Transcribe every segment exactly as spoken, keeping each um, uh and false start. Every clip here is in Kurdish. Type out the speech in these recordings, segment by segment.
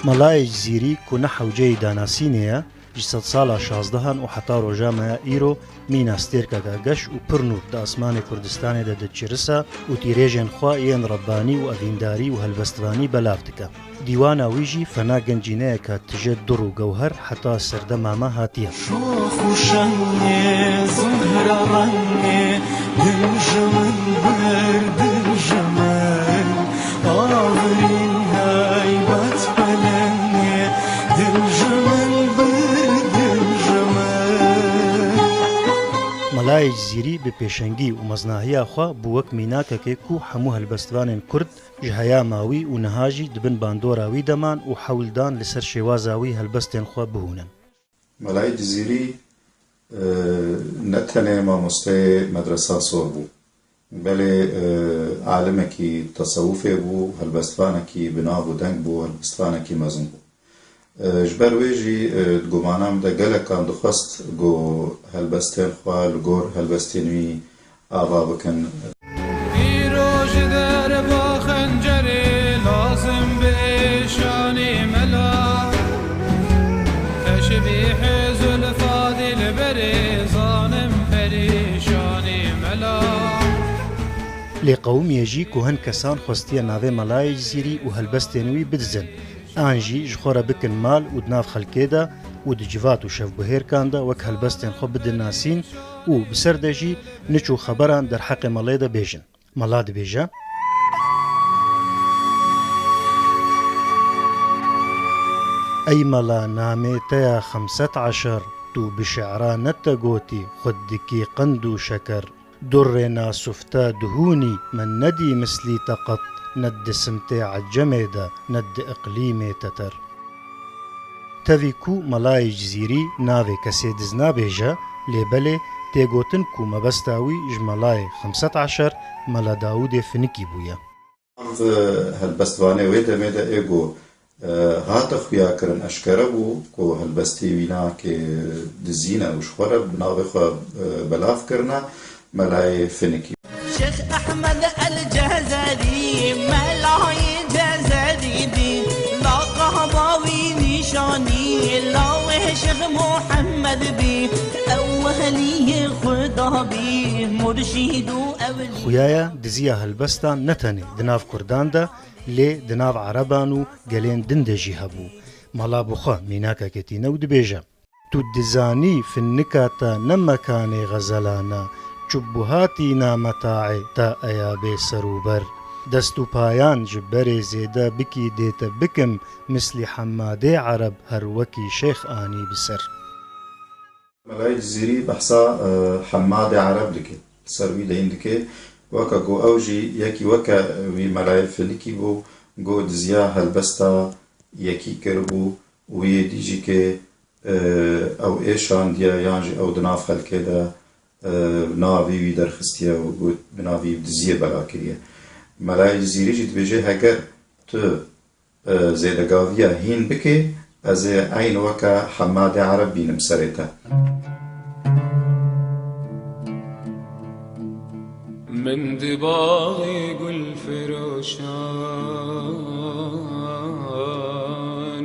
Melayê Cizîrî ku ne hewceyî danasînê ye, ji sedsala şazdehan û heta roja me ya îro mîna stêrkeka geş û pir nûr di asmanê Kurdistanê de diçirise û tîrêjên xwe yên Rebbanî û evîndarî û helbestvanî belav dike. Dîwana wî jî fena gencîneyeke tije dur û gewher heta serdema me hatiye. Şox û şengê zihra rengê, dil ji min bir, dil ji min. Avirîn heybet pelengê, dil ji min bir, dil ji min. Melayê Cizîrî bi pêşengî û meznahiya xwe bû wek mînakekê ku hemû helbestvanên Kurd ji heya ma wî û niha jî di bin bandora wî de man û hewl dan li ser şêwaza wî helbestên xwe bihûnin. Melayê Cizîrî, e, ne tenê mamosteyê medresa sor bû, belê, e, alimekî tesewufê bû, helbestvanekî bi nav û deng bû, helbestvanekî mezin bû. E, ji ber wê jî, e, di gumana min de gelekan dixwest ku helbestên xwe li gor helbestên wî ava bikin. Îro ji derba xencerê lazim bi êşanî mela. Teşbîhê Zulfa Dilberê zanim perîşanî mela. Lê qewimiye jî ku hin kesan xwestiye navê Melayê Cizîrî û helbestên wî bidizin. An jî ji xwe re bikin mal û di nav xelkê de û di civat û şevguhêrkan de wek helbestên xwe bidin nasîn û bi ser de jî niç û xeberan derheqê melê de bêjin. Mela dibêje: Ey mela, namê te ya xemset eşer, tu bi şi'ra ne te gotî, xwe dikî qend û şeker. Durrê nasufte dihûnî, me nedî mislî te qet, ne di simtê ecemê de, ne di iqlîmê teter. Tevî ku Melayê Cizîrî navê kesê diz nabêje, lê belê tê gotin ku mebesta wî ji Melayê Xemset Eşer, Mela Dawûdê Finikî bûye. Ev helbestvanê wê demê de ê ku, e, hate xuya kirin eşkere bû ku helbestê wî nakê dizîne û ji xwe re bi navê xwe, e, belav kirine Melayê Finikî. Şêx Ehmed El Cezerî, Melayê Cezerî bî, la qehba wî nîşanî, la wê Şêx Muhammed bî, ew weliyê Xuda bî, murşîd û ewlî. Xuya ye diziya helbestan ne tenê di nav Kurdan de, lê di nav Ereban û gelên din de jî hebû. Mela bi xwe mînakeke tîne û dibêje: Tu dizanî finika te ne mekanê xezelan e, çi buhatî nametaê te eya bê ser û ber. Dest û payan ji berê zêde bikî dê te bikim, mislî Hemmadê Ereb her wekî şêx anî bi ser. Melayê Cizîrî behsa, e, Hemmadê Ereb dike. Ser wî deyin dike. Weke ku ew jî yekî weke wî Melayê Finikî bû, ku diziya helbesta yekî kiribû û yê dî jî ke, e, ew ê şandiye yan jî ew di nav xelkê de, e, navî wî derxistiye û got bi navî diziyê bela kiriye. Melayê Cizîrî jî dibêje, heger tu e, zêdegaviya hîn bikê, ez ê eyn weke Hemmadê Ereb bînim serê te. Min di baxê gulfiroşan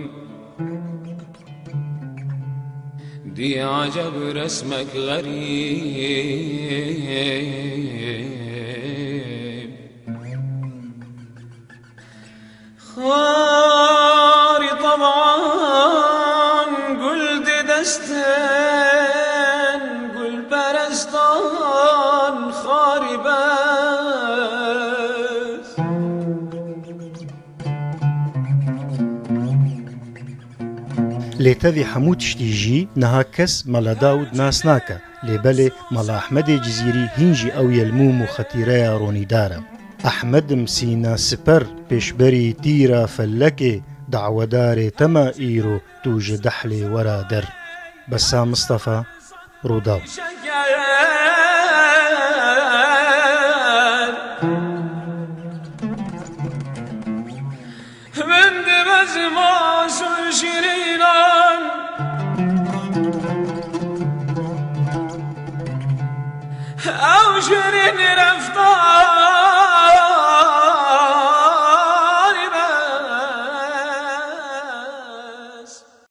dî eceb resmek xerîb. Xarî tevan gul di destên gulperestan xarî bes. Lê tevî hemû tiştî jî niha kes Mela Dawûd nas nake. Lê belê Mela Ehmedê Cizîrî hîn jî ew ye li mûm û xetîreya ronîdar e. Ehmed im sîne siper, pêşberî tîra felekê, dawedarê te me îro, tu ji dehlê wera der. Besa Mistefa, Rûdaw. Min dibez maş û şirînan. Ew şirîn reftar